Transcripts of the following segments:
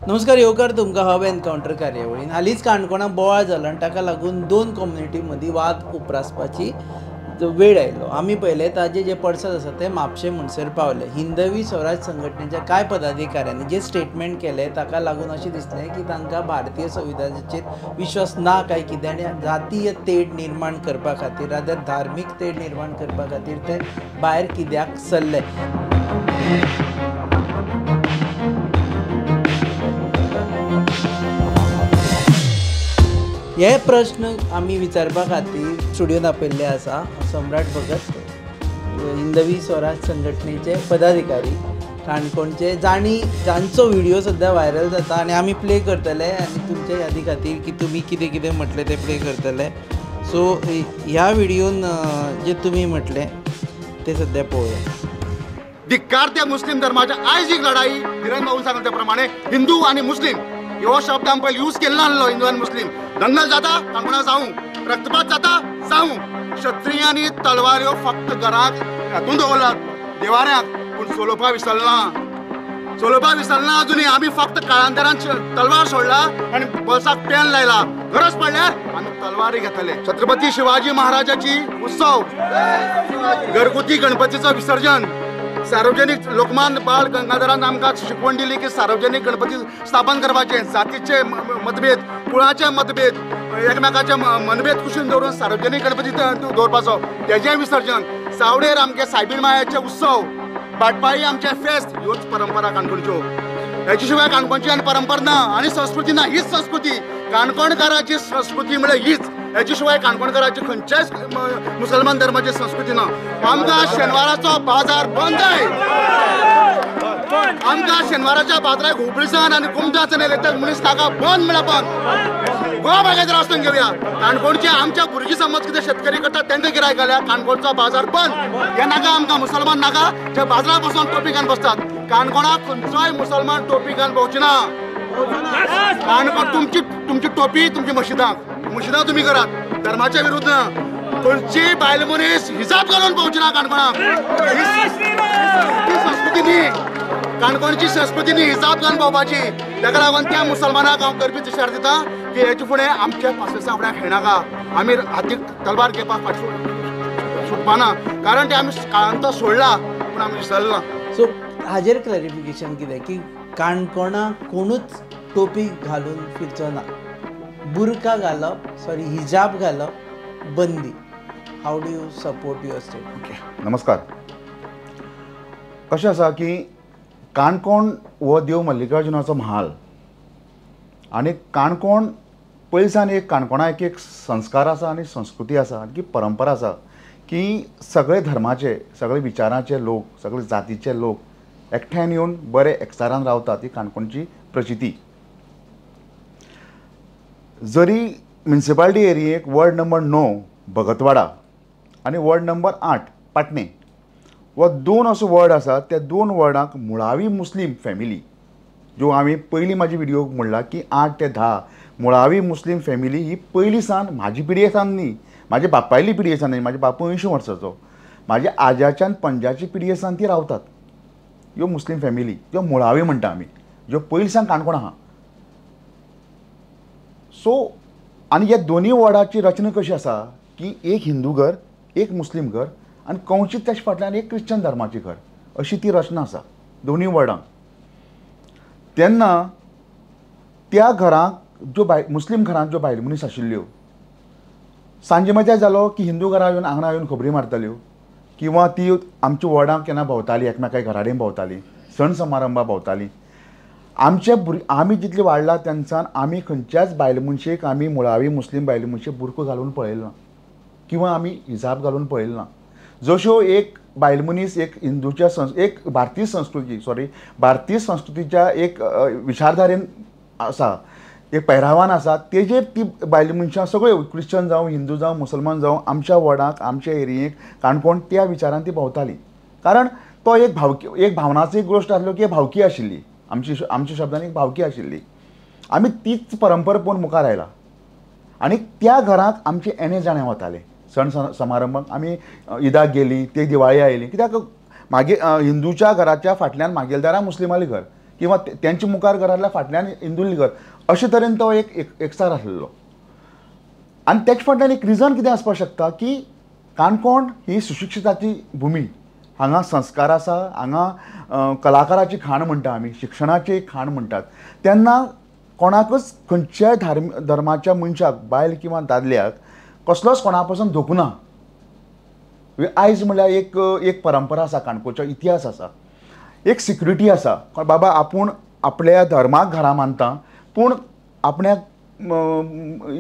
नमस्कार येवकार तुमकां हब एनकावंटर कार्यावळीन. हालींच काणकोणा बोवाळ जालो आनी ताका लागून दोन कम्युनिटी मदीं वाद उप्रासपाची वेळ आयलो. आमी पळयलें ताजे जे पडसाद आसा ते म्हापशें म्हणसर पावले. हिंदवी स्वराज संघटनेच्या कांय पदाधिकाऱ्यांनी जे स्टेटमेंट केलें ताका लागून अशें दिसलें की तांकां भारतीय संविधानाचेर विश्वास ना काय कितें आनी जातीय तेढ निर्माण करपा खातीर रादर धार्मीक तेढ निर्माण करपा खातीर ते भायर कित्याक सरले. हे प्रश्न आमी विचारपा खातीर स्टुडियोन आपयल्ले आसा सम्राट भगत, हिंदवी स्वराज संघटनेचे पदाधिकारी काणकोणचे, जाणी जांचो व्हिडिओ सद्या व्हायरल जाता आनी आमी प्ले करतले आनी तुमच्या यादी खातीर की तुमी कितें कितें म्हटलें तें प्ले करतले. सो ह्या व्हिडियोन जे तुमी म्हटलें तें सद्या पळोवया. धिक्कार त्या मुस्लिम धर्माच्या. आयज एक लढाई धीरन भाऊन सांगले त्या प्रमाणे हिंदू आनी मुस्लिम हो शब्द आमी पयलीं यूज केल्लो नासलो. हिंदू आनी मुस्लिम दंगल जाता काणकोणा जावं, रक्तपात जाता जावं, क्षत्रियांनी तलवाऱ्यो फक्त घराक हातून दवरलात देवाऱ्याक, पूण सोलोपा विसरना, सोलोपा विसरना अजुनूय. आमी फक्त काळांतरान तलवार सोडला आनी बोल्साक पेन लायला. गरज पडल्यार आमी तलवारी घेतले. छत्रपती शिवाजी महाराजाची उत्सव, घरगुती गणपतीचो विसर्जन, सार्वजनिक लोकमान बाळ गंगाधरान आमकां शिकवण दिली की सार्वजनिक गणपती स्थापन करपाचे, जातीचे मतभेद, कुळाचे मतभेद, एकमेकाचे मनभेद कुशीन दवरून सार्वजनिक गणपती दवरपाचो, तेजें विसर्जन. सावडेर आमगे सायबीण मायाचे उत्सव, भाटपाळी आमचे फेस्त, ह्योच परंपरा काणकोणच्यो. हेचे शिवाय काणकोणची आनी परंपरा ना आनी संस्कृती ना. हीच संस्कृती काणकोणकाराची संस्कृती म्हळ्यार हीच. हेचे शिवाय काणकोणकाराची खंयच्याच मुसलमान धर्माची संस्कृती ना. आमकां शेनवाराचो बाजार बंद आहे. आमकां शेनवाराच्या बाजाराक हुबळीसान आनी कुमटासान येयले तर मनीस नाका बंद म्हळ्यार बंद. गोवा बागायत वचून घेवया. काणकोणचे आमच्या भुरगीं समज कितें शेतकरी करतात तांकां गिरायक घाल्या. काणकोणचो बाजार बंद हे नाका आमकां. मुसलमान नाका जे बाजाराक बसून टोपी घालून बसतात. काणकोणाक खंयचोय मुसलमान टोपी घालून भोंवची ना. काणकोण तुमची तुमची टोपी तुमची मशिदां मशिदां तुमी करात, धर्माच्या विरुद्ध ना. खंयची बायल मनीस हिजाब घालून भोंवची ना काणकोणाक. ही संस्कृती न्ही, काणकोणची संस्कृती न्ही हिजाब घालून भोंवपाची. ताका लागून त्या मुसलमानाक हांव करपी इशारो दिता की हेचे फुडें आमच्या पासियेंसा फुडें खेळनाका. आमी हातीक तलवार घेवपाक फाट सुटपाना, कारण ते आमी काळांत सोडला पूण आमी विसरला. सो हाजेर क्लॅरिफिकेशन कितें की काणकोणा कोणूच टोपी घालून फिरचो ना, बुरका घालप, सॉरी हिजाब घालप बंदी. How do you support your state? Okay, नमस्कार. कशें आसा की काणकोण हो देव मल्लिकार्जुनाचो म्हाल आनी काणकोण पयसान एक काणकोणा एक एक संस्कार आसा आनी संस्कृती आसा आनी परंपरा आसा की सगळे धर्माचे, सगळे विचारांचे लोक, सगळे जातीचे लोक एकठांय येवन बरे एकचारान रावतात. ही काणकोणची प्रचिती. जरी म्युनिसिपालिटी एरियेक वॉर्ड नंबर 9 भगतवाडा आनी वॉर्ड नंबर 8 पाटणे हो दोन असो वॉर्ड आसा, त्या दोन वॉर्डांक मुळावी मुस्लीम फॅमिली, ज्यो हांवें पयलीं म्हाजी व्हिडियो म्हणला की 8 ते 10 मुळावी मुस्लीम फॅमिली ही पयलीं सान म्हाजी पिढये सान न्ही, म्हाज्या बापायली पिढये सान न्ही. म्हाजे बापूय 80 वर्सांचो, म्हाज्या आज्याच्यान पंजाची पिढये सान ती रावतात. ह्यो मुस्लीम फॅमिली ज्यो मुळावी म्हणटा आमी, ज्यो पयलीं सान काणकोण आहा. सो आनी ह्या दोनूय वॉर्डाची रचना कशी आसा की एक हिंदू घर, एक मुस्लीम घर आनी कंवचीत तेच्या फाटल्यान एक क्रिश्चन धर्माचें घर, अशी ती रचना आसा दोनूय वॉर्डांक. तेन्ना त्या घरांक ज्यो बायल मुस्लीम घरांत ज्यो बायल मनीस आशिल्ल्यो, सांजे मजा जालो की हिंदू घरां येवन आंगणा येवन खबरी मारताल्यो किंवा ती आमच्या वॉर्डांक केन्ना भोंवताली, एकमेकां घरा कडेन भोंवताली, सण समारंभाक भोंवताली. आमचे आमी जितले वाडला तेन्नासान आमी खंयच्याच बायल मनशेक, आमी मुळावी मुस्लीम बायल मनशेक बुरको घालून पळयलो ना किंवा आमी हिजाब घालून पळयलो ना. जश्यो एक बायल मनीस एक हिंदूच्या एक भारतीय संस्कृती, सॉरी भारतीय संस्कृतीच्या एक विचारधारेन आसा, एक पेहरावान आसा, तेजेर ती बायल मनशां सगळ्यो क्रिश्चन जावं, हिंदू जावं, मुसलमान जावं, आमच्या वॉर्डाक, आमच्या एरियेक काणकोण त्या विचारान ती भोंवताली. कारण तो एक भावकी, एक भावनाची एक गोश्ट आसलो की भावकी आशिल्ली, आमची आमच्या शब्दान एक भावकी आशिल्ली. आमी तीच परंपरा पळोवन मुखार आयला आनी त्या घराक आमचे येणे जाणे वताले. सण समारंभाक आमी ईदाक गेली, ते दिवाळी आयली, कित्याक मागीर हिंदूच्या घराच्या फाटल्यान मागीलदारा मुस्लिमालें घर, किंवा तेंच्या मुखार घर आसल्यार फाटल्यान हिंदूलें घर, अशे तरेन तो एक एकचार आसलो. आनी तेच्या फाटल्यान एक रिजन कितें आसपाक शकता की काणकोण ही सुशिक्षिताची भुमी, हांगा संस्कार आसा, हांगा कलाकाराची खाण म्हणटा आमी, शिक्षणाची खाण म्हणटात. तेन्ना कोणाकच खंयच्याय धर्माच्या मनशाक, बायल किंवा दादल्याक कसलोच कोणा पासून धोको ना. आयज म्हणल्यार एक एक परंपरा आसा, काणकोणचो इतिहास आसा, एक सिक्युरिटी आसा. बाबा आपूण आपल्या धर्माक घरा मानता पूण आपण्याक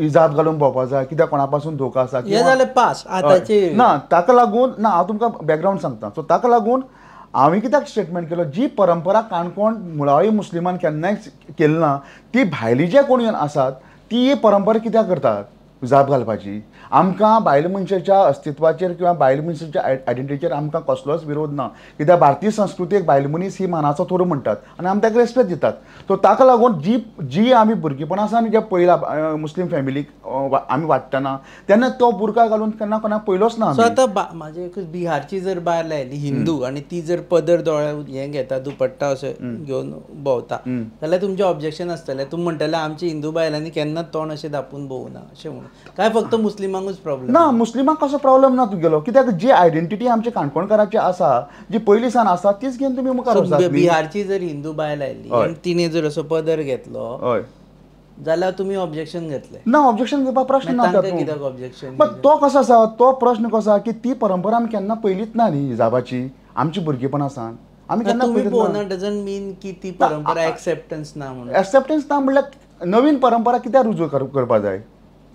इजाब घालून भोंवपा जाय कित्याक कोणा पासून धोको आसा. हें जालें पास आतांचे ना, ताका लागून ना, हांव तुमकां बॅकग्रावंड सांगता. सो ताका लागून हांवें कित्याक स्टेटमेंट केलो, जी परंपरा काणकोण मुळावी मुस्लिमान केन्नाय केली ना ती भायली जे कोण आसात ती परंपरा कित्याक करतात जाप घालपाची. आमकां बायल मनशाच्या अस्तित्वाचेर किंवा बायल मनशाच्या आयडेंटिटीचेर आमकां कसलोच विरोध ना, कित्याक भारतीय संस्कृतीक बायल मनीस ही मानाचो थोरो म्हणटात आनी आमी ताका रेस्पेक्ट दितात. सो ताका लागून जी जी आमी भुरगेपणा सावन जे पयला मुस्लीम फॅमिलीक आमी वाडटना तेन्ना तो बुरका घालून केन्ना कोणाक पयलोच ना. सो आतां म्हाजे एक बिहारची जर बायल आयली हिंदू आनी ती जर पदर दोळ्या हें घेता, दुपट्टा अशें घेवन भोंवता जाल्यार तुमचें ऑब्जेक्शन आसतलें. तुमी म्हणटले आमच्या हिंदू बायलांनी केन्ना तोंड अशें धांपून भोंवना अशें म्हणून. काय फक्त मुस्लिमांकूच प्रॉब्लेम ना? मुस्लिमांक कसो प्रॉब्लेम ना तुगेलो, कित्याक जी आयडेंटिटी आमच्या काणकोणकाराची आसा, जी पयलीं सावन आसा तीच घेवन तुमी मुखार वचात. बिहारची जर हिंदू बायल आयली आनी तिणें जर असो पदर घेतलो जाल्यार तुमी ऑब्जेक्शन घेतले ना? ऑब्जेक्शन घेवपाक प्रश्न ना. कित्याक ऑब्जेक्शन? बट तो कसो आसा, तो प्रश्न कसो आसा की ती परंपरा आमी केन्ना पयलीच ना न्ही हिजाबाची, आमची भुरगेपणा सावन आमी केन्ना पळोवना. डजंट मीन की ती परंपरा एक्सेप्टन्स ना म्हणून. एक्सेप्टन्स ना म्हणल्यार नवीन परंपरा कित्याक रुजू करपाक जाय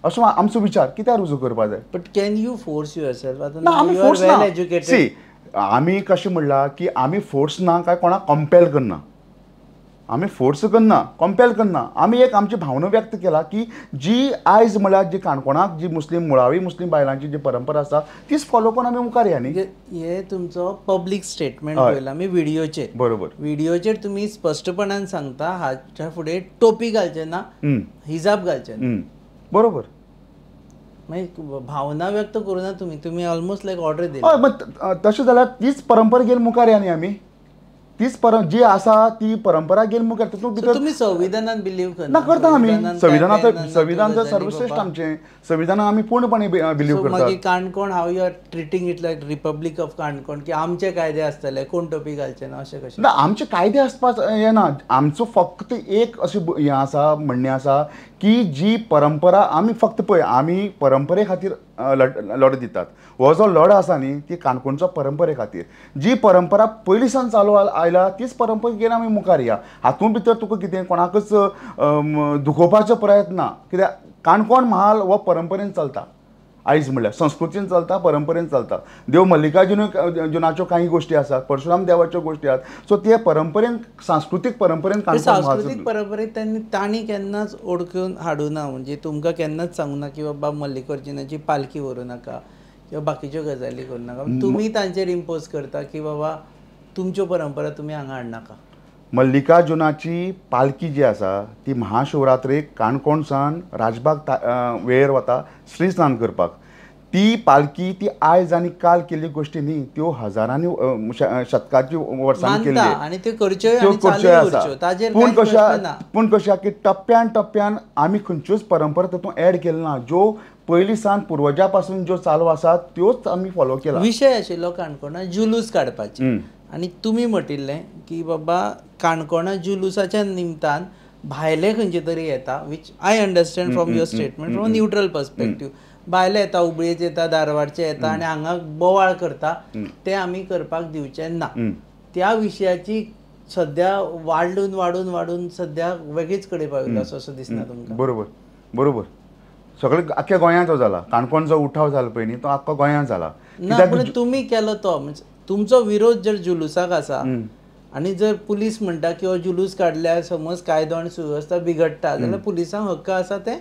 असो आमचो विचार, कित्याक रुजू करपाक जाय. But can you force yourself? ना, आमी फोर्स ना. सी, आमी कशें म्हणलां की आमी फोर्स ना काय कोणाक कंपेल करना, आमी फोर्स करना, कंपेल करना. आमी एक आमची भावना व्यक्त केला की जी आयज म्हणल्यार जी काणकोणाक जी मुस्लीम मुळावी मुस्लीम बायलांची जी परंपरा आसा तीच फॉलो करून आमी मुखार या न्ही. हे तुमचो पब्लीक स्टेटमेंट पळयला आमी व्हिडियोचेर, बरोबर? व्हिडियोचेर तुमी स्पश्टपणान सांगता हाच्या फुडें टोपी घालचें ना, हिजाब घालचें ना, बरोबर? मागीर भावना व्यक्त करूं ना तुमी, तुमी ऑलमोस्ट लायक ऑर्डर दिली. हय, बट तशें जाल्यार तीच परंपरा घेवन मुखार या न्ही आमी, तीच जी आसा ती परंपरा घेवन मुखार. तितूंत भितर तुमी संविधानान बिलीव करना? ना, करता आमी. संविधानान, संविधान तर सर्वश्रेश्ठ आमचें, संविधानान आमी पूर्णपणे बिलीव करता. मागीर Canacona how you are treating it like republic of Canacona की आमचे कायदे आसतले, कोण टोपी घालचे ना अशें कशें? ना, आमचे कायदे आसपाक येना. आमचो फक्त एक अशें हें आसा, म्हणणें आसा की जी परंपरा आमी फक्त पळय आमी परंपरे खातीर लढो दितात. हो जो लढो आसा न्ही ती काणकोणचो परंपरे खातीर, जी परंपरा पयलीं सावन चालू आयला तीच परंपरा घेवन आमी मुखार या. हातूंत भितर तुका कितें कोणाकच दुखोवपाचो प्रयत्न ना, कित्याक काणकोण महाल हो परंपरेन चलता. आयज म्हणल्यार संस्कृतीन चलता, परंपरेन चलता. देव मल्लिकार्जुनाच्यो कांय गोश्टी आसात, परशुराम देवाच्यो गोश्टी आसात. सो ते परंपरेन, सांस्कृतीक परंपरेन सांस्कृतीक परंपरेन त्यांनी तांणी केन्नाच ओळखून हाडूं ना. म्हणजे तुमकां केन्नाच सांगूं ना की बाबा मल्लिकार्जुनाची पालखी व्हरूं नाका किंवा बाकीच्यो गजाली करूं नाका. तुमी तांचेर इम्पोज करता की बाबा तुमच्यो परंपरा तुमी हांगा हाडनाका. मल्लिकार्जुनाची पालखी जी आसा ती महाशिवरात्रेक काणकोण सावन राजबाग वेळेर वता श्री स्नान करपाक. ती पालखी ती आयज आनी काल केल्ली गोश्टी न्ही, त्यो हजारांनी शतकाची वर्सांनी केल्ली आनी त्यो करच्यो आसा. पूण कशें की टप्प्यान टप्प्यान आमी खंयच्योच परंपरा तातूंत एड केल्यो ना. ज्यो पयलीं सावन पुर्वजा पासून ज्यो चालू आसा त्योच आमी फॉलो केला. विशय आशिल्लो काणकोणा जुलूस काडपाचे आनी तुमी म्हटिल्लें की बाबा काणकोणा जुलूसाच्या निमतान भायले खंयचे तरी येता, which I understand from your statement from neutral perspective. भायले येता, हुबळीचे येता, धारवाडचे येता आनी हांगा बोवाळ करता, ते आमी करपाक दिवचे ना. त्या विशयाची सद्या वाडून वाडून वाडून सद्या वेगळीच कडेन पाविल्लो असो असो दिसना तुमकां? बरोबर, बरोबर. सगळे आख्या गोंयांत जाला. काणकोण जो उठाव जाला पळय न्ही तो आख्खो गोंयांत जाला. ना, पूण तुमी केलो तो म्हणजे तुमचो विरोध जर जुलूसाक आसा आनी जर पुलीस म्हणटा की हो जुलूस काडल्यार समज कायदो आनी सुवेवस्था बिगडटा जाल्यार पुलिसांक हक्क आसा ते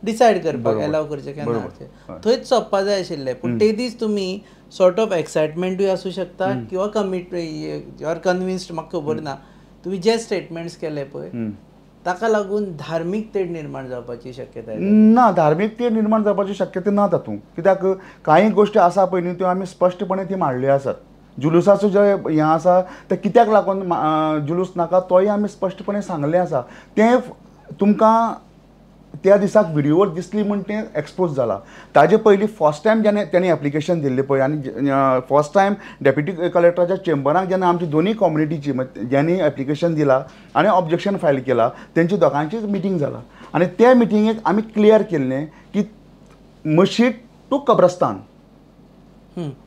डिसायड करपाक, एलाव करचें काय ना. थंयच सोंपपा जाय आशिल्लें. पूण ते दीस तुमी सॉर्ट ऑफ एक्सायटमेंटूय आसूं शकता किंवा कमिट you are convinced, म्हाका खबर ना. तुमी जे स्टेटमेंट्स केले पळय ताका लागून धार्मीक तेढ निर्माण जावपाची शक्यताय ना. धार्मीक तेढ निर्माण जावपाची शक्यता ना तातूंत, कित्याक कांय गोश्टी आसा पळय न्ही त्यो आमी स्पश्टपणे ती मांडल्यो आसात. जुलूसाचो जे हें आसा तें कित्याक लागून जुलूस नाका तोय आमी स्पश्टपणे सांगलें आसा. तें तुमकां त्या दिसाक व्हिडियोवर दिसली म्हूण तें एक्सपोज जाला. ताजे पयलीं फर्स्ट टायम जेन्ना तेणी एप्लिकेशन दिल्लें पळय आनी फर्स्ट टायम डेप्युटी कलेक्टराच्या चेंबराक जेन्ना आमची दोनूय कम्युनिटीची ज्यांनी एप्लिकेशन दिला आनी ऑब्जेक्शन फायल केला तेंची दोगांचीच मिटींग जाला आनी त्या मिटिंगेक आमी क्लियर केल्लें की मशीद टू कब्रस्तान,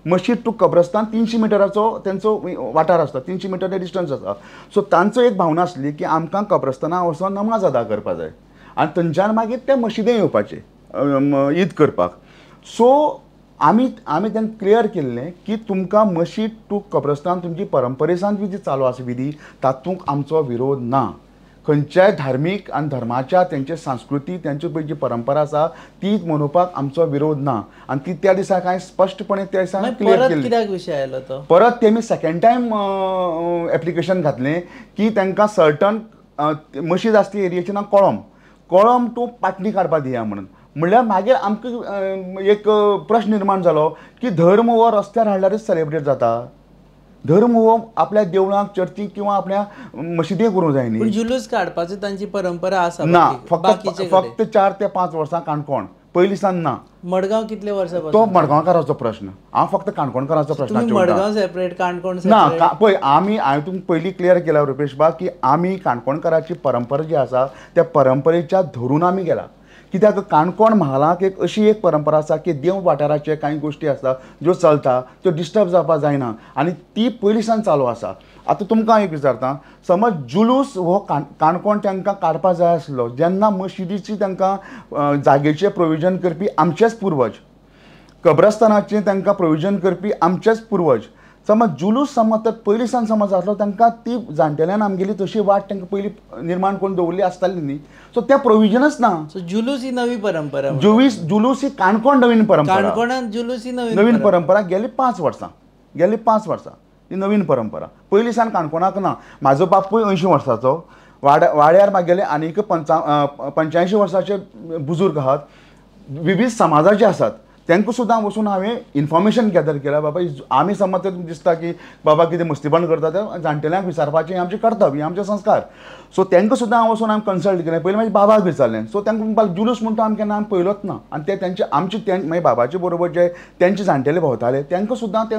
मशीद टू कब्रस्तान 300 मिटराचो तेंचो वाठार आसता, 300 मिटर डिस्टन्स आसा. सो तांचो एक भावना आसली की आमकां कब्रस्ताना वचोन नमाज अदा करपा जाय आनी थंयच्यान मागीर ते मशिदे येवपाचे ईद करपाक. सो आमी आमी तांकां क्लियर केल्लें की तुमकां मशीद टू कब्रस्तान तुमची परंपरेसान जी चालू आसा विधी तातूंत आमचो विरोध ना. खंयच्याय धार्मीक आनी धर्माच्या तेंचे संस्कृती तेंची पळय जी परंपरा आसा ती मनोवपाक आमचो विरोध ना आनी ती त्या दिसा कांय स्पश्टपणे त्या दिसा क्लियर केल्ली. कित्याक विशय आयलो तो? परत तेमी सेकेंड टायम एप्लिकेशन घातलें की तांकां सर्टन मशीद आसता ती एरियेचें नांव कोळम, कोळम टू पाटणी काडपाक दिया म्हणून. म्हणल्यार मागीर आमकां एक प्रश्न निर्माण जालो की धर्म हो रस्त्यार हाडल्यारच सेलेब्रेट जाता, धर्म हो आपल्या देवळांक चर्चीक किंवा आपल्या मशिदीक करूंक जाय न्ही. जुलूस काडपाची तांची परंपरा आसा ना, फक्त फक्त 4 ते 5 वर्सां काणकोण, पयलीं सावन ना. मडगांव कितले वर्सां? तो मडगांवकाराचो प्रश्न, हांव फक्त काणकोणकाराचो प्रश्न. मडगांव सेपरेट काणकोण ना. पळय आमी, हांवें तुमकां पयलीं क्लियर केला रुपेश बाब की आमी काणकोणकाराची परंपरा जी आसा त्या परंपरेच्या धरून आमी गेला. कित्याक काणकोण म्हालाक एक अशी एक परंपरा आसा की देव वाठाराचे कांय गोश्टी आसा ज्यो चलता त्यो डिस्टर्ब जावपाक जायना आनी ती पयलीं सावन चालू आसा. आतां तुमकां एक विचारता, समज जुलूस हो काणकोण तांकां काडपाक जाय आसलो जेन्ना मशिदीची तांकां जागेचें प्रोविजन करपी आमचेच पुर्वज, कब्रस्तानाचें तांकां प्रोविजन करपी आमचेच पुर्वज, समज जुलूस समज तर पयलीं सावन समज आसलो तांकां ती जाणटेल्यान आमगेली तशी वाट तांकां पयलीं निर्माण करून दवरली आसताली न्ही. सो तें प्रोविजनच ना. सो जुलूस ही नवी परंपरा, जुलूस ही काणकोण नवीन परंपरा, काणकोणांत जुलूस ही नवीन परंपरा गेली 5 वर्सां, गेली 5 वर्सां ही नवीन परंपरा, पयलीं सावन काणकोणाक ना. म्हाजो बापूय 80 वर्साचो, वाड्यार मागेले आनीक 85 वर्साचे बुजुर्ग आहात, विविध समाजाचे आसात, तांकां सुद्दां वचून हांवें इन्फॉर्मेशन गॅदर केला. बाबा आमी समज तर दिसता की बाबा कितें मस्तीपण करता ते जाणटेल्यांक विचारपाचें आमचें कर्तव्य, हें आमचे संस्कार. सो तांकां सुद्दां हांव वचून हांवें कन्सल्ट केलें. पयलीं म्हाज्या बाबाक विचारलें, सो तांकां म्हणपाक जुलूस म्हणटा आमी केन्ना आमी पळयलोच ना आनी ते तेंचे आमचे मागीर बाबाचे बरोबर जे तेंचे जाणटेले भोंवताले तांकां सुद्दां ते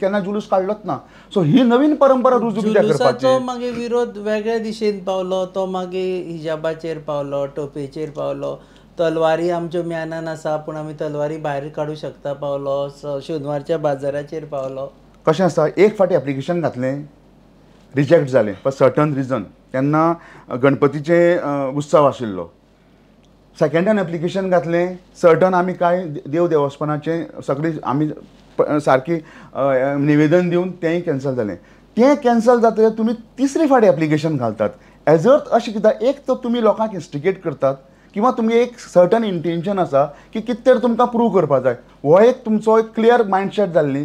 केन्ना जुलूस काडलोच ना. सो ही नवीन परंपरा रुजू कित्याक करपाची? मागीर विरोध वेगळे दिशेन पावलो, तो मागीर हिजाबाचेर पावलो, टोपयेचेर पावलो, तलवारी आमच्यो म्यानान आसा पूण आमी तलवारी भायर काडूं शकता पावलो, शेनवारच्या बाजाराचेर पावलो. कशें आसा, एक फावटी एप्लिकेशन घातलें, रिजेक्ट जालें फॉर सर्टन रिजन, तेन्ना गणपतीचे उत्सव आशिल्लो. सेकेंड टायम एप्लिकेशन घातलें, सर्टन आमी कांय देव देवस्थानाचें सगळीं आमी सारकी निवेदन दिवन तेंय कॅन्सल जालें. तें कॅन्सल जातकीर तुमी तिसरी फावटी एप्लिकेशन घालतात. एज अर्थ अशें कित्याक, एक तर तुमी लोकांक इन्स्टिगेट करतात किंवा तुमगे एक सर्टन इंटेन्शन आसा की कितें तरी तुमकां प्रूव करपा जाय, हो एक तुमचो एक क्लियर मायंडसेट जाल्ली.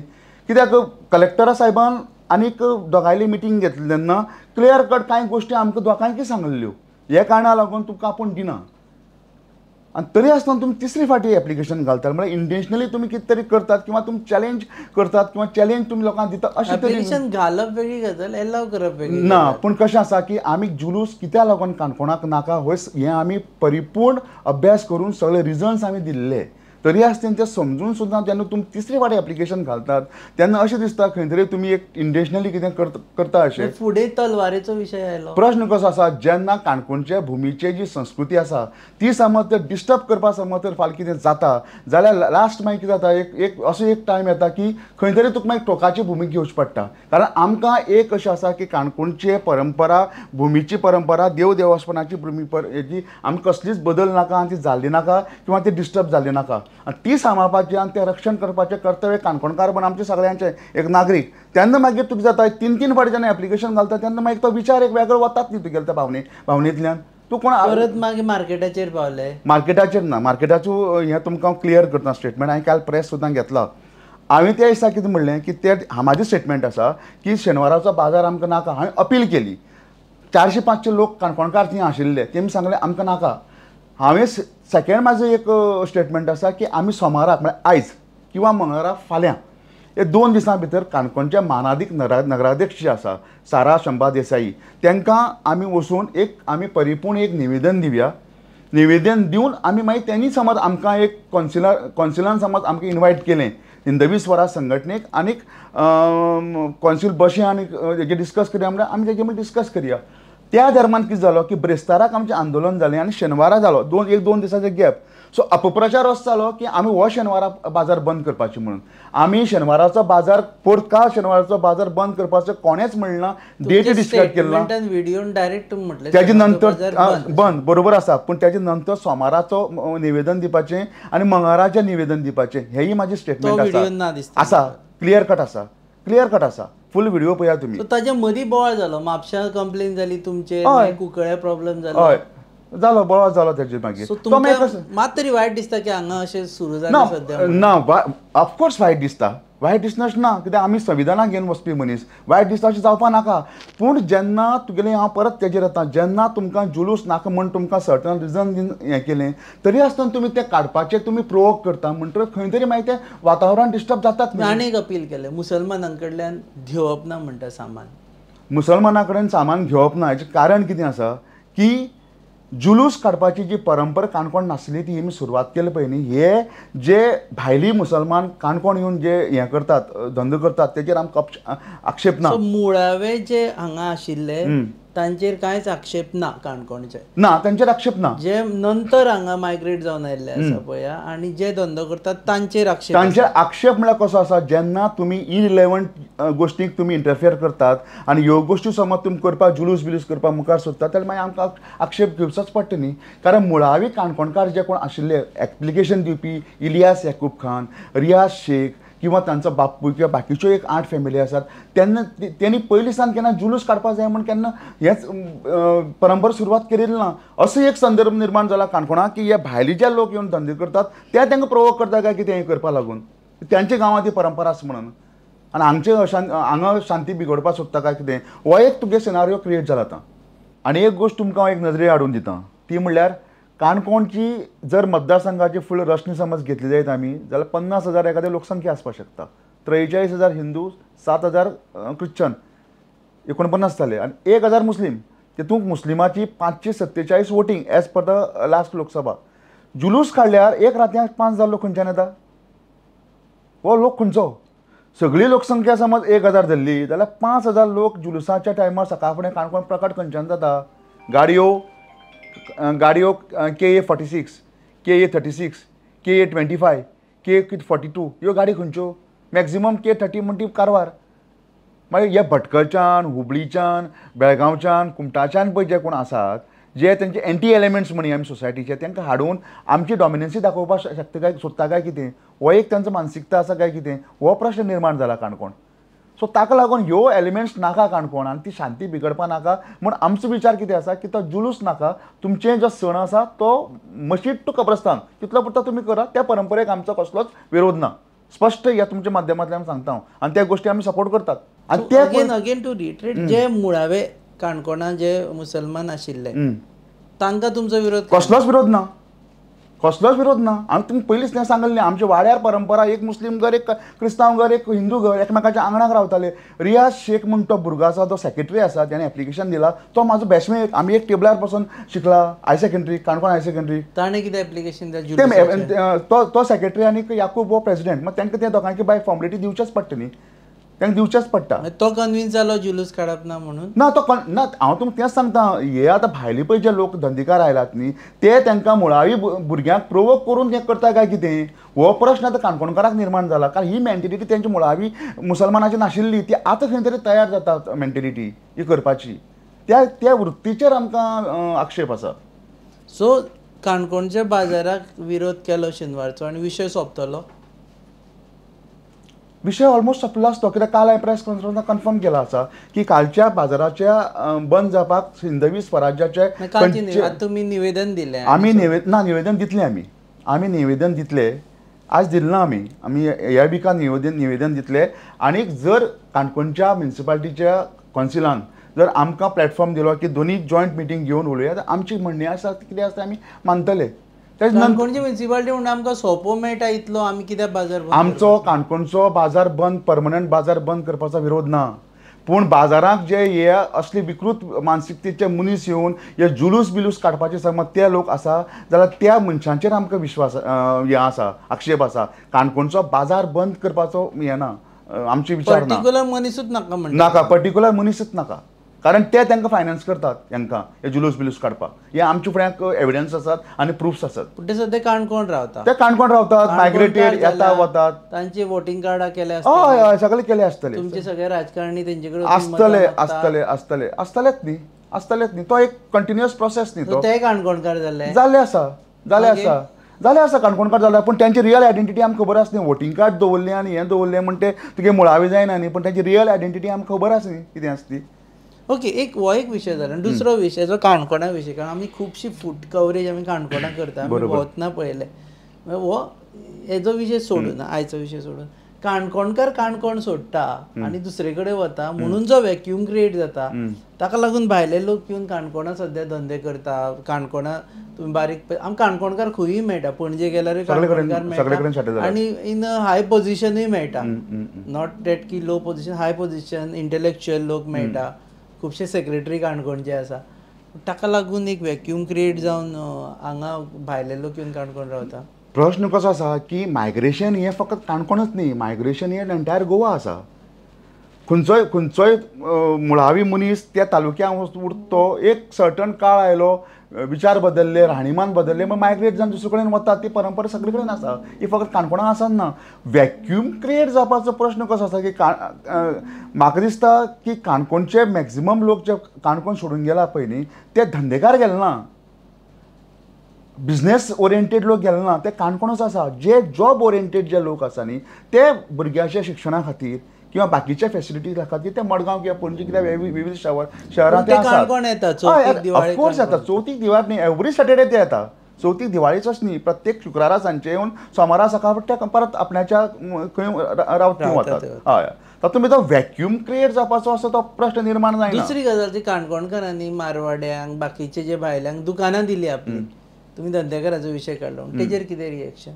कित्याक कलेक्टरा सायबान आनीक दोगांयली मिटींग घेतली तेन्ना क्लियर कट कांय गोश्टी आमकां दोगांयकय सांगल्ल्यो, ह्या कारणा लागून तुमकां आपूण दिना आनी तरी आसतना तुमी तिसरी फावटी एप्लिकेशन घालतात म्हळ्यार इंटेन्शनली तुमी कितें तरी करतात किंवा तुमी चॅलेंज करतात किंवा चॅलेंज तुमी लोकांक दिता. अशें एप्लिकेशन घालप वेगळी गजाल, एलाव करप वेगळी ना. पूण कशें आसा की आमी जुलूस कित्याक लागून काणकोणाक नाका हो हें आमी परिपूर्ण अभ्यास करून सगळे रिजन्स आमी दिल्ले, तरी आसतना तें समजून सुद्दां जेन्ना तुमी तिसरी फावटी एप्लिकेशन घालतात तेन्ना अशें दिसता खंय तरी तुमी एक इंटेन्शनली कितें करता अशें. फुडें तलवारेचो विशय आयलो. प्रश्न कसो आसा, जेन्ना काणकोणचे भुमीचे जी संस्कृती आसा ती समज तर डिस्टर्ब करपा समज तर फाल्यां कितें जाता जाल्यार लास्ट मागीर कितें जाता, एक असो एक टायम येता की खंय तरी तुका मागीर टोकाची भुमिका घेवची पडटा. कारण आमकां एक अशें आसा की काणकोणचे परंपरा, भुमीची परंपरा, देव देवस्थानाची भुमी हेजी आमकां कसलीच बदल नाका आनी ती जाल्ली नाका किंवा ती डिस्टर्ब जाल्ली नाका आनी ती सांबाळपाचें आनी तें रक्षण करपाचें कर्तव्य काणकोणकार म्हण आमचें सगळ्यांचें एक नागरीक. तेन्ना मागीर तुका जाता 3-3 फावटी जेन्ना एप्लिकेशन घालता तेन्ना मागीर तो विचार एक वेगळो वतात न्ही तुगेले त्या भावनेंतल्यान. तूं कोण परत मागीर मार्केटाचेर पावले? मार्केटाचेर ना, मार्केटाचो हें तुमकां क्लियर करता स्टेटमेंट. हांवें काल प्रेस सुद्दां घेतला. हांवें त्या दिसा कितें म्हणलें की ते म्हाजें स्टेटमेंट आसा की शेनवाराचो बाजार आमकां नाका. हांवें अपील केली, 400-500 लोक काणकोणकार थंय आशिल्ले, तेमी सांगलें आमकां नाका. हांवें सेकेंड म्हाजो एक स्टेटमेंट आसा की आमी सोमाराक म्हळ्यार आयज किंवा मंगळारा फाल्यां हे 2 दिसां भितर काणकोणच्या मानादीक नगराध्यक्ष जे आसा सारा शंबा देसाई तांकां आमी वचून एक आमी परिपूर्ण एक निवेदन दिवया. निवेदन दिवन आमी मागीर तेणी समज आमकां एक कॉन्सिलान समज आमकां इनवायट केलें हिंदवी स्वराज संघटनेक आनीक कॉन्सिल बशें आनी हेजेर डिस्कस करया म्हणल्यार आमी तेजे म्हणल्यार डिस्कस करया. त्या दरम्यान कितें जालो की ब्रेस्ताराक आमचें आंदोलन जालें आनी शेनवारा जालो 1-2 दिसाचो गॅप. सो अपप्रचार असो जालो की आमी हो शेनवारा बाजार बंद करपाची म्हणून आमी शेनवाराचो बाजार परत शेनवाराचो बाजार बंद करपाचो कोणेच म्हणना, डेट डिस्कस केली ना, व्हिडिओन डायरेक्ट म्हटलें तेजे नंतर बंद बरोबर आसा. पूण तेजे नंतर सोमाराचो निवेदन दिवपाचें आनी मंगळाराचें निवेदन दिवपाचें हेंय म्हाजें स्टेटमेंट आसा आसा क्लियर कट आसा, क्लियर कट आसा. फुल व्हिडिओ पळया तुमी. ताच्या मदीं बोवाळ जालो, म्हापश्यां कंप्लेन जाली तुमचे, कुंकळे प्रॉब्लम जालो, हय जालो बोवाळ जालो तेजेर मागीर. मात तरी वायट दिसता की हांगा अशें सुरू जालें सद्या? ना, ऑफकोर्स वायट दिसता, वायट दिसनाच ना, कित्याक आमी संविधानाक घेवन वचपी मनीस, वायट दिसता अशें जावपा नाका. पूण जेन्ना तुगेलें हांव परत तेजेर येता, जेन्ना तुमकां जुलूस नाका म्हण तुमकां सर्टन रिजन हें केलें तरी आसतना तुमी तें काडपाचें तुमी प्रोवोक करता म्हणटकच खंय तरी मागीर तें वातावरण डिस्टर्ब जातात. आनी एक अपील केलें मुसलमानां कडल्यान घेवप ना म्हणटा सामान, मुसलमाना कडेन सामान घेवप ना हेचें कारण कितें आसा की जुलूस काडपाची जी परंपरा काणकोण नासली ती आमी सुरवात केली पळय न्ही, हे जे भायली मुसलमान काणकोण येवन जे हें करतात धंदो करतात तेजेर आमकां आक्षेप ना. मुळावे जे हांगा आशिल्ले तांचेर कांयच आक्षेप ना काणकोणचे, ना तांचेर आक्षेप ना. जे नंतर हांगा मायग्रेट जावन आयिल्ले आसा पळया आनी जे धंदो करतात तांचेर आक्षेप. तांचेर आक्षेप म्हळ्यार कसो आसा, जेन्ना तुमी इरिलेवंट गोश्टीक तुमी इंटरफियर करतात आनी ह्यो गोश्टी समज तुमी करपाक जुलूस बिलूस करपाक मुखार सोदतात जाल्यार मागीर आमकां आक्षेप घेवचोच पडटा न्ही. कारण मुळावी काणकोणकार जे कोण आशिल्ले एप्लिकेशन दिवपी इलियास याकूब खान, रियाज शेख किंवा तांचो बापूय किंवा बाकीच्यो एक 8 फॅमिली आसात तेन्ना तेणी पयलीं सावन केन्ना जुलूस काडपाक जाय म्हण केन्ना हेच परंपरा सुरवात केलेली ना. असो एक संदर्भ निर्माण जाला काणकोणाक की हे भायले जे लोक येवन धंदे करतात ते तांकां प्रोवोक करता काय कितें हें करपाक लागून त्यांच्या गांवांत ती परंपरा आसा म्हणून आनी हांगचे हांगा शांती बिगडपाक सोदता काय कितें, हो एक तुगे सिनारियो क्रिएट जाला आतां. आनी एक गोश्ट तुमकां हांव एक नजरे हाडून दिता ती म्हणल्यार काणकोणची जर मतदारसंघाची फुल रचणी समज घेतली जायत आमी जाल्यार 50,000 एखाद्या लोकसंख्या आसपाक शकता, 43,000 हिंदू, 7,000 क्रिश्चन, 49 जाले आनी 1,000 मुस्लीम. तितूंत मुस्लिमाची 547 voting as per the last Lok Sabha. जुलूस काडल्यार एक रातयां 5,000 लोक खंयच्यान येता, हो लोक खंयचो? सगळी लोकसंख्या समज 1,000 धरली जाल्यार 5,000 लोक जुलुसाच्या टायमार सकाळ फुडें काणकोण प्रकट खंयच्यान जाता? गाडयो गाडयो KA 46, KA 36, KA 25, KA 42 ह्यो गाडी खंयच्यो? मॅक्झिमम के 30 म्हण ती कारवार. मागीर ह्या भटकळच्यान, हुबळीच्यान, बेळगांवच्यान, कुमटाच्यान पळय जे कोण आसात जे तेंचे एंटी एलिमेंट्स म्हणया आमी सोसायटीचे, तांकां हाडून आमची डॉमिनन्सी दाखोवपाक शकता काय सोदता काय कितें, हो एक तांचो मानसिकता आसा काय कितें, हो प्रश्न निर्माण जाला काणकोण. सो ताका लागून ह्यो एलिमेंट्स नाका काणकोण आनी ती शांती बिगडपा नाका म्हूण आमचो विचार कितें आसा की तो जुलूस नाका, तुमचें जो सण आसा तो मशीद टू कब्रस्तान तितलो पुरतो तुमी करा, त्या परंपरेक आमचो कसलोच विरोध ना. स्पश्ट ह्या तुमच्या माध्यमांतल्यान सांगता हांव आनी त्या गोश्टी आमी सपोर्ट करतात. आनी ते अगेन टू रिट्रेट, जे मुळावे काणकोणा जे मुसलमान आशिल्ले तांकां तुमचो विरोध? कसलोच विरोध ना, कसलोच विरोध ना. आनी तुमी पयलींच तें सांगलें आमच्या वाड्यार परंपरा एक मुस्लीम घर, एक क्रिस्तांव घर, एक हिंदू घर एकमेकाच्या आंगणाक रावताले. रियाज शेख म्हण तो भुरगो आसा, तो सेक्रेटरी आसा, तेणें एप्लिकेशन दिला, तो म्हाजो बॅचमेट, आमी एक टेबलार बसून शिकला higher secondary, Canacona higher secondary. ताणें कितें एप्लिकेशन दिलां? तो सेक्रेटरी आनी याकूब हो प्रेसिडेंट. मागीर तांकां त्या दोगांकी बाय फॉर्मेलिटी दिवचेच पडटा न्ही, तांकां दिवचेच पडटा. तो कन्विन्स जालो जुलूस काडप ना म्हणून? ना, तो ना, हांव तुमकां तेंच सांगता, हे आतां भायले पळय जे लोक धंदेकार आयलात न्ही ते तांकां मुळावी भुरग्यांक प्रोवोक करून हें करता काय कितें, हो प्रश्न आतां काणकोणकाराक निर्माण जाला. कारण ही मेंटेलिटी तेंची मुळावी मुसलमानाची नाशिल्ली, ती आतां खंय तरी तयार जाता मेंटेलिटी ही करपाची, त्या त्या वृत्तीचेर आमकां आक्षेप आसा. सो काणकोणच्या बाजाराक विरोध केलो शेनवारचो आनी विशय सोंपतलो? विशय ऑलमोस्ट सोंपलो आसतो, कित्याक काल हांवें प्रेस कॉन्फरन्साक कन्फर्म केला आसा की कालच्या बाजाराच्या बंद जावपाक हिंदवी स्वराज्याचे तुमी निवेदन दिलें? आमी निवेदन दितले, आमी आमी निवेदन दितले, आज दिलें ना आमी, आमी ह्या विकान निवेदन दितले. आनी जर काणकोणच्या म्युनिसिपालिटीच्या कौन्सिलान जर आमकां प्लॅटफॉर्म दिलो की दोनी जॉयंट मिटींग घेवन उलोवया, आमची म्हणणी आसा कितें आसा आमी मानतले. काणकोणची म्युनिसिपालिटी म्हणून आमकां सोंपो मेळटा इतलो आमी कित्याक बाजार बंद? आमचो काणकोणचो बाजार बंद, परमनंट बाजार बंद करपाचो विरोध ना, पूण बाजाराक जे हे असले विकृत मानसिकतेचे मनीस येवन हे जुलूस बिलूस काडपाचे समज ते लोक आसा जाल्यार त्या मनशांचेर आमकां विश्वास हे आसा, आक्षेप आसा. काणकोणचो बाजार बंद करपाचो हे ना, आमचे विचार ना. पर्टिक्युलर मनीसूच नाका म्हणटा, नाका पर्टिक्युलर मनीसूच नाका, कारण ते तांकां फायनान्स करतात तांकां हे जुलूस बिलूस काडपाक. हे आमचे फुड्याक एविडन्स आसात आनी प्रुफ्स आसात. पूण ते सद्या काणकोण रावता, ते काणकोण रावतात, मायग्रेटेड येता वतात, तांचे वोटींग कार्डां केले हय हय सगळे केले आसतले. तुमचे सगळे राजकारणी तेंचे कडेन आसतले आसतले आसतले आसतलेच न्ही, आसतलेच न्ही. तो एक कंटिन्युअस प्रोसेस न्ही तो. ते काणकोणकार जाल्ले जाल्ले आसा, जाल्ले आसा, जालें आसा काणकोणकार जालें, पूण तांची रियल आयडेंटिटी आमकां खबर आसा न्ही. वोटींग कार्ड दवरलें आनी हें दवरलें म्हण ते तुगे मुळावी जायना न्ही, पूण तांची रियल आयडेंटिटी आमकां खबर आसा न्ही कितें आसा ती. ओके, एक हो एक विशय जाला. दुसरो विशय जो काणकोणा विशय, कारण आमी खुबशी फूट कवरेज आमी काणकोणा करता, आमी भोंवतना पळयलें. हो हेजो विशय सोडून, आयचो विशय सोडून, काणकोणकार काणकोण सोडटा आनी दुसरे कडेन वता म्हणून जो वॅक्यूम क्रिएट जाता ताका लागून भायले लोक येवन काणकोणा सद्या धंदे करता. काणकोणा तुमी बारीक, आमकां काणकोणकार खंयूय मेळटा, पणजे गेल्यारूय काणकोणकार मेळटा आनी इन हाय पोजिशनूय मेळटा, not that की low position, high position intellectual लोक मेळटा, खुबशे सेक्रेटरी काणकोणचे आसा. ताका लागून एक वॅक्यूम क्रिएट जावन हांगा भायले लोक येवन काणकोण रावता. प्रश्न कसो आसा की मायग्रेशन हें फकत काणकोणच न्ही, मायग्रेशन हें एंटायर गोवा आसा. खंयचोय खंयचोय मुळावी मनीस त्या तालुक्यांत उरता, एक सर्टन काळ आयलो, विचार बदलले, राहणीमान बदलले, मागीर मायग्रेट जावन दुसरे कडेन वतात. ती परंपरा सगळे कडेन आसा, ही फकत काणकोणां आसना. वॅक्यूम क्रिएट जावपाचो प्रश्न कसो आसा की म्हाका दिसता की काणकोणचे मॅक्झिमम लोक जे काणकोण सोडून गेला पळय न्ही, ते धंदेकार गेले ना, बिजनेस ओरिएंटेड लोक गेले ना, ते काणकोणच आसा. जे जॉब ओरिएंटेड जे लोक आसा न्ही, ते भुरग्यांच्या शिक्षणा खातीर किंवा बाकीच्या फेसिलिटीज खातीर ते मडगांव किंवा पणजी कित्याक विविध शहरांत ते आसात. ऑफकोर्स येता, चवथीक दिवाळी न्ही, एवरी सॅटर्डे ते येता. चवथीक दिवाळीचोच न्ही, प्रत्येक शुक्रारा सांजचे येवन सोमारा सकाळ ते परत आपल्याच्या खंय रावत वतात. हय, तातूंत भितर वॅक्यूम क्रिएट जावपाचो असो तो प्रश्न निर्माण जायना. दुसरी गजाल, ती काणकोणकारांनी मारवाड्यांक बाकीचे जे भायल्यांक दुकानां दिली आपली, तुमी धंदेकाराचो विशय काडलो, तेजेर कितें रिएक्शन?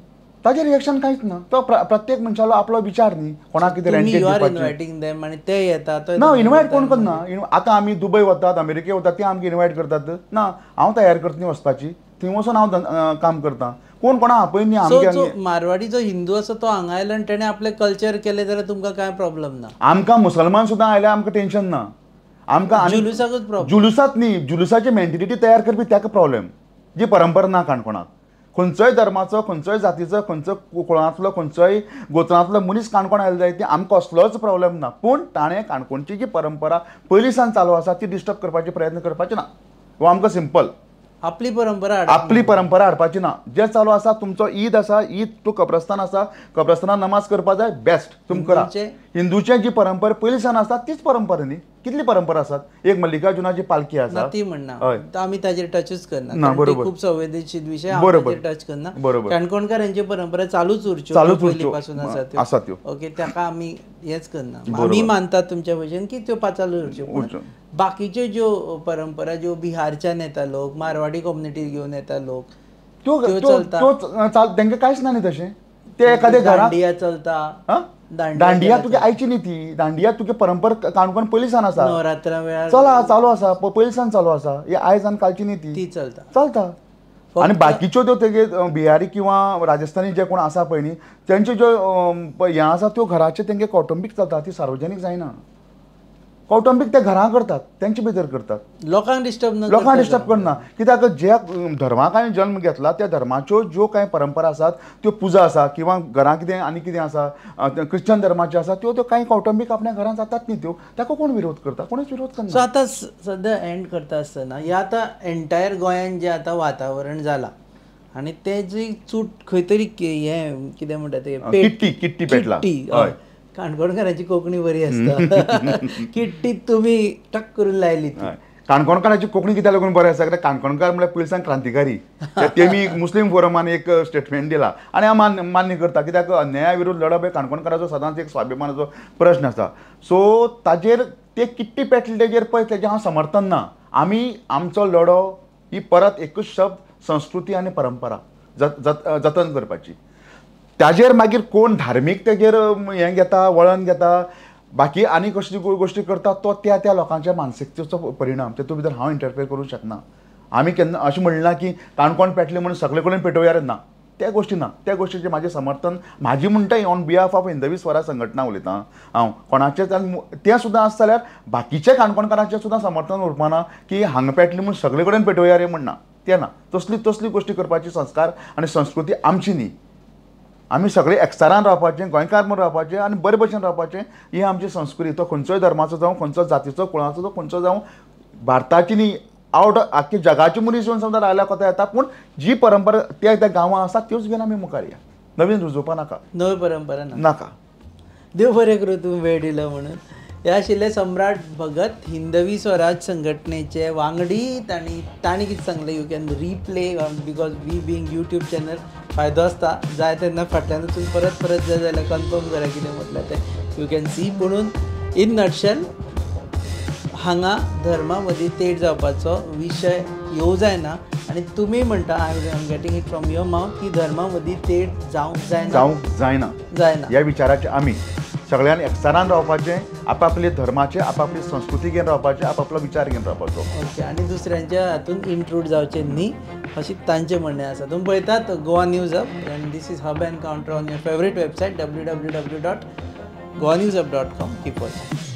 ताजेर रिएक्शन कांयच ना. तो प्रत्येक मनशालो आपलो विचार न्ही, कोणाक कितें रेंटेड इन्वायटींग देम आनी ते येता ना, इनवायट कोण करना. आतां आमी दुबय वतात, अमेरिके वतात, ते आमकां इनवायट करतात ना, हांव तयार करता न्ही वचपाची, थंय वचून हांव काम करता, कोण कोणा आपय न्ही. आमगे मारवाडी जो हिंदू आसा तो हांगा आयलो आनी तेणें आपलें कल्चर केलें जाल्यार तुमकां कांय प्रॉब्लम ना. आमकां मुसलमान सुद्दां आयल्यार आमकां टेंशन ना. आमकां जुलूसाकूच प्रॉब्लम, जुलूसात न्ही, जुलूसाची मेंटेलिटी तयार करपी ताका प्रॉब्लम. जी परंपरा ना काणकोणाक, खंयचोय धर्माचो, खंयचोय जातीचो, खंयचो कुळांतलो, खंयचोय गोत्रांतलो मनीस काणकोण आयलो जाय, ती आमकां कसलोच प्रॉब्लम ना. पूण ताणें काणकोणची जी परंपरा पयलीं सावन चालू आसा ती डिस्टर्ब करपाचे प्रयत्न करपाचे ना. हो आमकां सिंपल आपली परंपरा, आपली परंपरा हाडपाची ना. जें चालू आसा, तुमचो ईद आसा, ईद तूं कब्रस्तान आसा, कब्रस्तानान नमाज करपा जाय, बेस्ट तुमकां करा. हिंदूचे जी परंपरा पयलीं सावन आसा तीच परंपरा न्ही, कितली परंपरा आसात. एक मल्लिकार्जुनाची पालखी आसा, ती म्हणना आमी ताजेर टचूच करना, बरोबर, खूब संवेदनशील विशय, बरोबर, टच करना. बरोबर, काणकोणकारांची परंपरा चालूच उरच्यो, चालूच पयलीं पासून आसा त्यो. ओके, ताका आमी हेच करना, आमी मानतात तुमच्या भशेन की त्यो चालू उरच्यो. बाकीच्यो ज्यो परंपरा ज्यो बिहारच्यान येता लोक, मारवाडी कम्युनिटी घेवन येता लोक, त्यो चलता, तांकां कांयच ना न्ही तशें. ते एखाद्या घरांत दांडिया चलता, दांडिया तुगे आयची न्ही ती, दांडिया तुगे परंपरा काणकोण पयलीं सावन आसा, नवरात्रा वेळार चला चालू आसा, पयलीं सावन चालू आसा, ही आयज आनी कालची न्ही ती चलता चलता. आनी बाकीच्यो त्यो तेगे बिहारी किंवा राजस्थानी जे कोण आसा पळय न्ही, तेंच्यो ज्यो हें आसा त्यो घराचे तेंगे कौटुंबीक चलता, ती सार्वजनीक जायना. कौटुंबीक ते घरां करतात, तेंचे भितर करतात, लोकांक डिस्टर्ब ना, लोकांक डिस्टर्ब करना. कित्याक ज्या धर्माक हांवें जल्म घेतला त्या धर्माच्यो ज्यो कांय परंपरा आसात त्यो पुजा आसा किंवा घरां कितें आनी कितें आसा, क्रिश्चन धर्माच्यो आसा त्यो त्यो कांय कौटुंबीक आपल्या घरांत जातात न्ही त्यो, ताका कोण विरोध करता, कोणूच विरोध करना. सो आतां सद्या एंड करता आसतना ह्या आतां एंटायर गोंयान जें आतां वातावरण जालां आनी तें जी चूट खंय तरी हें कितें म्हणटा तें किट्टी, किट्टी पेटला, हय, काणकोणकारांची कोंकणी बरी आसता, किट्टी तुमी टक करून लायली ती. काणकोणकारांची कोंकणी कित्याक लागून बरें आसा, कित्याक काणकोणकार म्हळ्यार पयलीं सावन क्रांतिकारी. तेमी मुस्लीम फोरमान एक स्टेटमेंट दिला आनी हांव मान्य करता, कित्याक अन्याया विरुद्ध लढप हे काणकोणकाराचो सदांच एक स्वाभिमानाचो प्रश्न आसा. सो ताजेर ते किट्टी पेटले तेजेर पळय तेजें हांव समर्थन ना. आमी आमचो लढो ही परत एकूच शब्द, संस्कृती आनी परंपरा. जतन करपाची. ताजेर मागीर कोण धार्मीक तेजेर हें घेता, वळण घेता, बाकी आनी कसली गोश्टी करता तो त्या त्या लोकांच्या मानसिकतेचो परिणाम. तेतूंत भितर हांव इंटरफेर करूंक शकना. आमी केन्ना अशें म्हणना की काणकोण पेटलें म्हणून सगळे कडेन पेटोवया, ना, त्या गोश्टी ना. त्या गोश्टीचें म्हाजें समर्थन म्हाजी म्हणटा on behalf of Hindavi Swaraj Sanghatana उलयतां हांव, कोणाचेंच. आनी तें सुद्दां आसा जाल्यार बाकीच्या काणकोणकारांचें सुद्दां समर्थन उरपाना की हांगा पेटलें म्हूण सगळे कडेन पेटोवया रे म्हण ना, तें ना. तसली तसली गोश्टी करपाची संस्कार आनी संस्कृती आमची न्ही. आमी सगळे एकचारान रावपाचें, गोंयकार म्हूण रावपाचें आनी बरे भशेन रावपाचें, ही आमची संस्कृती. तो खंयचोय धर्माचो जावं, खंयचो जातीचो कुळाचो जावं, खंयचो जावं, भारताची न्ही आवट आख्खी जगाची मनीस येवन समजा रावल्या कोता येता, पूण जी परंपरा त्या त्या गांवां आसा त्योच घेवन आमी मुखार या, नवीन रुजोवपा नाका, नवी परंपरा नाका. देव बरें करूं तूं वेळ दिलो म्हणून. हे आशिल्ले सम्राट भगत, हिंदवी स्वराज संघटनेचे वांगडी. तांणी तांणी कितें सांगलें you can replay because we being YouTube channel फायदो आसता, जाय तेन्ना फाटल्यान वचून परत परत जाय जाल्यार कन्फर्म करा कितें म्हटलें तें you can see. पुणून इन नटशेल हांगा धर्मा मदीं तेट जावपाचो विशय येवं जायना. आनी तुमी म्हणटा, I am getting it from your mouth, की धर्मा मदीं तेट जावंक जायना, जावंक जायना, जायना. ह्या विचाराचे आमी सगळ्यांनी एकचारान रावपाचें, आपापले धर्माचे, आपापली संस्कृती घेवन रावपाचें, आपापलो विचार घेवन रावपाचो. ओके, आनी दुसऱ्यांच्या हातून इंट्रूड जावचें न्ही अशें तांचें म्हणणें आसा. तुमी पळयतात Goa news hub and this is hub encounter on your favourite website www.goanewshub.com. Keep watching.